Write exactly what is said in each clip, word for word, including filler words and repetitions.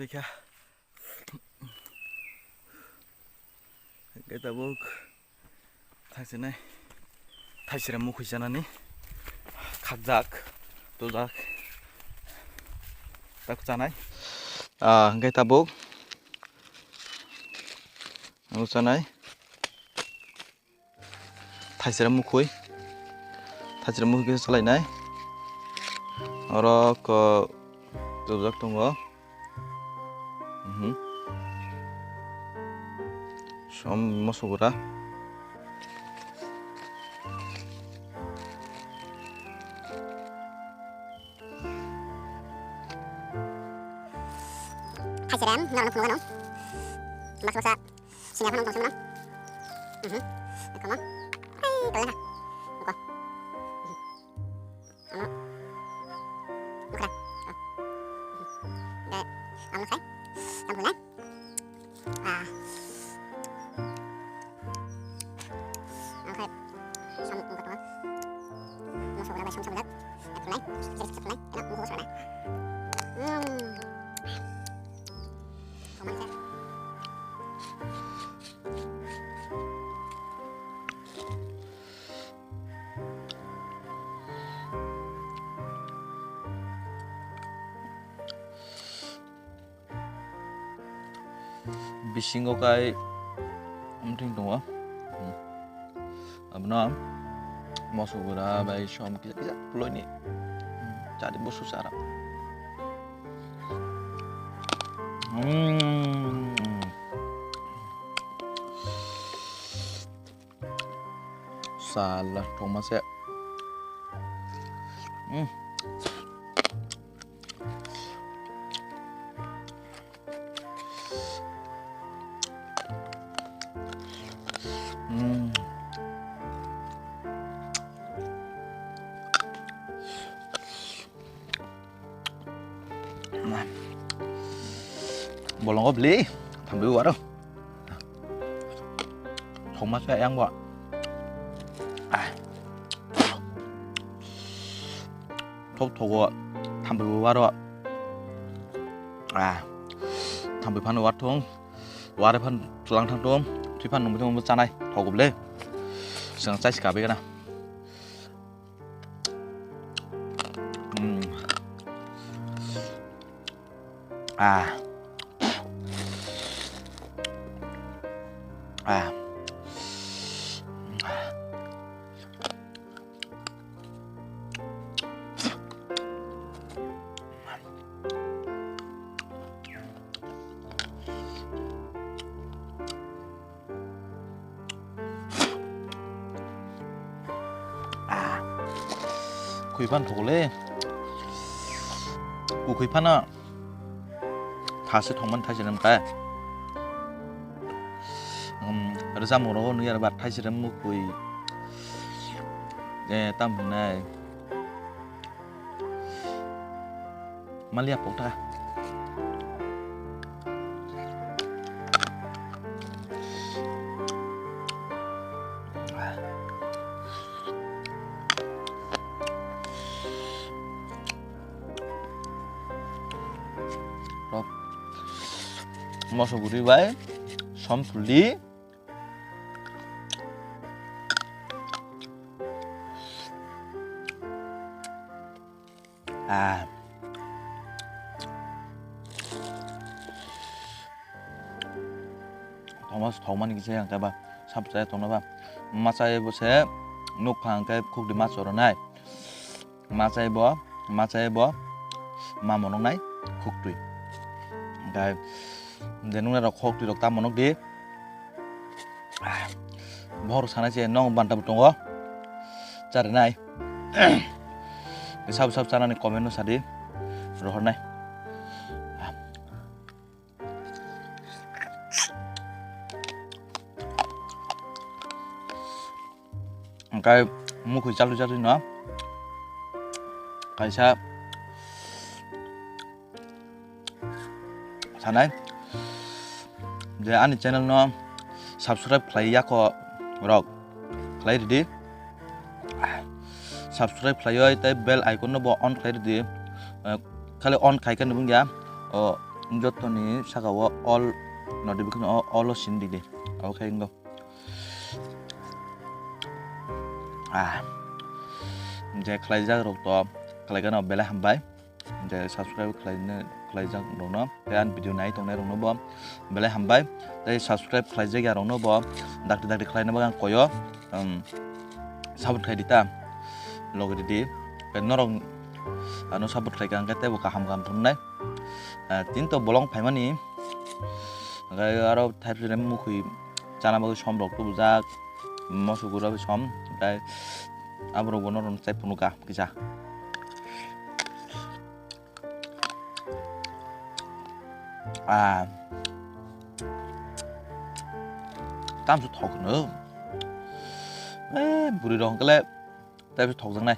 Tei kha. Hwnkhe tabuk thaisinai, thaisira mukhui chanani khakjak, tujak, tak chanai. Ah, hwnkhe tabuk ang chanai. Thaisira mukhui, thaisira mukhui khe salainai. Oro ko tubujak tongo. Mhm. Som moso gura. Thaisira, norok no phunukgano. Masa masa. Sini apa nonton semua? Mhm. Kamu? Hei, boleh lah. Buka. Mhm. Kamu? Buka. Oh. Mhm. Dek, kamu selesai? Kamu boleh? Ah. Oke. Sam, buka, buka. Masuk berapa? Sam, sam, buka. Apply, jadi apply, enak, buku sana. Hmm. Toman saya. Bisingo kai omthing tongo. Hmm. Abono moso gura bai som kisa kisa ploini. Hmm. Chadi busu sara. Hmm. Sala thoma se. Hmm. Hmm. Bolongo beli, thambi waro. Thokma se yang bo. Ah. Thok thogo, thambi waro. Ah. Thambi phano war thung, war phan chulang thang thung, twi phan nungbi thung chanai, thogo beli. Seng chai sikabi gana. Mm. Ah. Ah. Ah. Khui phan thokle. Ku khui phana. Thase thongman thaise nam kai. Um, rwchapmung rogo nui aro ba thaise ram mukhui. Eh, tam hwnai. Malia pokta. Rok. Moso guri bai som thuli. Ah. Thomas thokmani kisa yang kaiba sab chaya tongna ba. Machai bo se nuk phang kai khukdi ma choronai. Machai bo, machai bo ma monok nai khuktwi. Kai je nung rok khuktwi rok ta monok di. Bohor sanai se nong banta bo tongo. Charinai. Sab sab chanani comment no sadi. Rohornai. Hingkai mukhui chalwi chalwi no kaisa sanai je ani channel no subscribe khlai yako rok khlai ridi, subscribe khlaioi tei bell icon no bo on khlai ridi, khali on khai khe nubung ya o jottoni saka o all notification o all o sin di di. Abo khe wngkha. Ah. Je khlaijak rok to khlaigano belai hambai. Je subscribe khlaina, khlaijak rokno, tei ani video nai tongnai rokno bo belai hambai. Tei subscribe khlaijakya rokno bo dakti dakti khlaina bagwi ang koyo, um, support khai di ta. Logi di di. Tei norok ano support khlaikha hwnkhe teibo kaham kaham phunuknai. Ah, tini to bolong phaimani. Hwnkhe aro thaipirem mukhwi chana bagwi som rok tubujak. Moso gura bai som. Tei aborok bo norok chai phunukha kisa. Ah. Tamso thok no. Eh, buri rong kele. Tamso thok jang nai.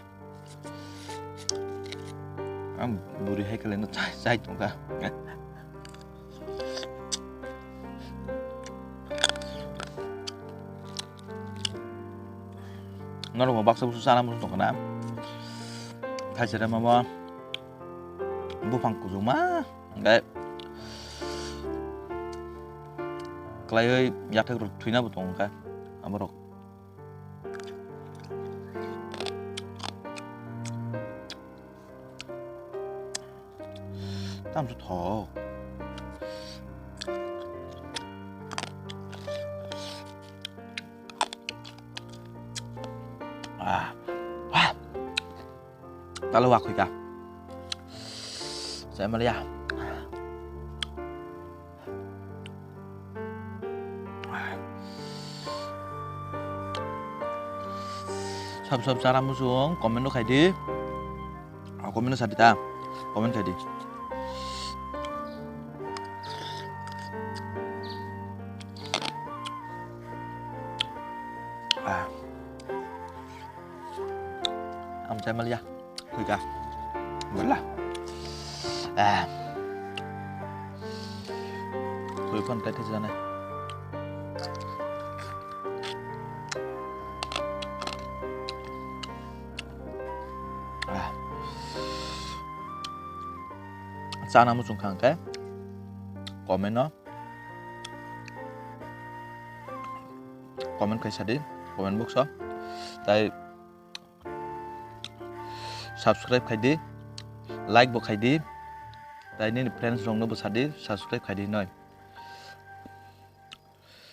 Ang buri hai kele no chai, chai tongka. Norok bo baksa busu chana musu tongkha na. Thaisere mama buphang kuchukma hwnkhe kwlaiwi yathek rok thwina bo tongo kha aborok. Tamso thok. Ah. Ah. Talo wakhoika. Saya maliya. Sab sab chana muchung comment no khai di. Ah, comment no sa di ta. Comment khai di. Ah. Am chai maliya. Khuika. Wala. Ah. Khui phone kai thai jana. Ah. Chana muchung kha hwnkhe comment no, comment khai sadi, comment box o. Tai subscribe khai di, like bo khai di, tai nini friends rok no bo sa di, subscribe khai di hinoi.